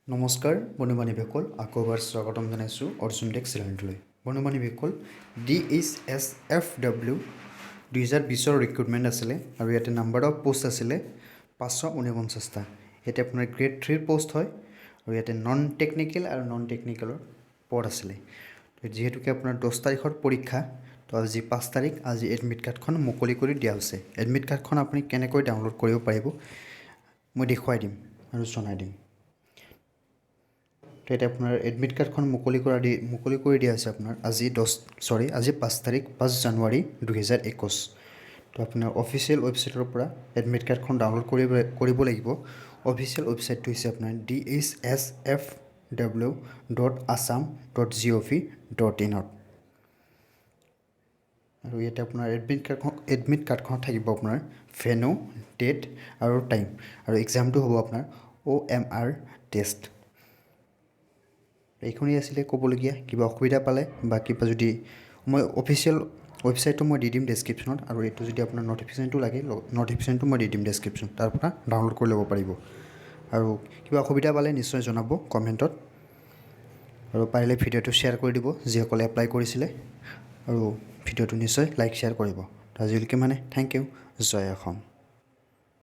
নমস্কাৰ বন্ধু বান্ধৱীসকল, আকৌ এবাৰ স্বাগতম জনাইছোঁ অৰ্জুন টেক চেনেলটোলৈ। বন্ধু বান্ধৱীসকল, ডিএইচএছ এফ ডাব্লিউ 2020ৰ ৰিক্ৰুটমেণ্ট আছিলে আৰু ইয়াতে নাম্বাৰ অফ প'ষ্ট আছিলে 549টা। ইয়াতে আপোনাৰ গ্ৰেড 3ৰ প'ষ্ট হয় আৰু ইয়াতে নন টেকনিকেল আৰু নন টেকনিকেলৰ পদ আছিলে। যিহেতুকে আপোনাৰ 10 তাৰিখৰ পৰীক্ষা, তো আজি 5 তাৰিখ, আজি এডমিট কাৰ্ডখন মুকলি কৰি দিয়া হৈছে। এডমিট কাৰ্ডখন আপুনি কেনেকৈ ডাউনলোড কৰিব পাৰিব, মই দেখুৱাই দিম আৰু জনাই দিম। তো এতিয়া আপোনাৰ এডমিট কাৰ্ডখন মুকলি কৰি দিয়া হৈছে আপোনাৰ আজি 10, চৰি, আজি 5 তাৰিখ, 5 জানুৱাৰী 2021। তো আপোনাৰ অফিচিয়েল ৱেবছাইটৰ পৰা এডমিট কাৰ্ডখন ডাউনলোড কৰিব লাগিব। অফিচিয়েল ৱেবছাইটটো হৈছে আপোনাৰ dhsfw.assam.gov.inত। আৰু ইয়াতে আপোনাৰ এডমিট কাৰ্ডখনত থাকিব আপোনাৰ ভেনু, ডেট আৰু টাইম আৰু এক্সামটো হ'ব আপোনাৰ অ'এমআৰ টেষ্ট। এইখনেই আছিলে ক'বলগীয়া। কিবা অসুবিধা পালে বা কিবা যদি, মই অফিচিয়েল ৱেবছাইটটো মই দি দিম ডেছক্ৰিপশ্যনত আৰু এইটো যদি আপোনাৰ নটিফিকেশ্যনটো লাগে, নটিফিকেশ্যনটো মই দি দিম ডেছক্ৰিপশ্যন, তাৰ পৰা ডাউনলোড কৰি ল'ব পাৰিব। আৰু কিবা অসুবিধা পালে নিশ্চয় জনাব কমেণ্টত আৰু পাৰিলে ভিডিঅ'টো শ্বেয়াৰ কৰি দিব যিসকলে এপ্লাই কৰিছিলে আৰু ভিডিঅ'টো নিশ্চয় লাইক, শ্বেয়াৰ কৰিব। আজিলৈকে মানে thank U, জয় অসম।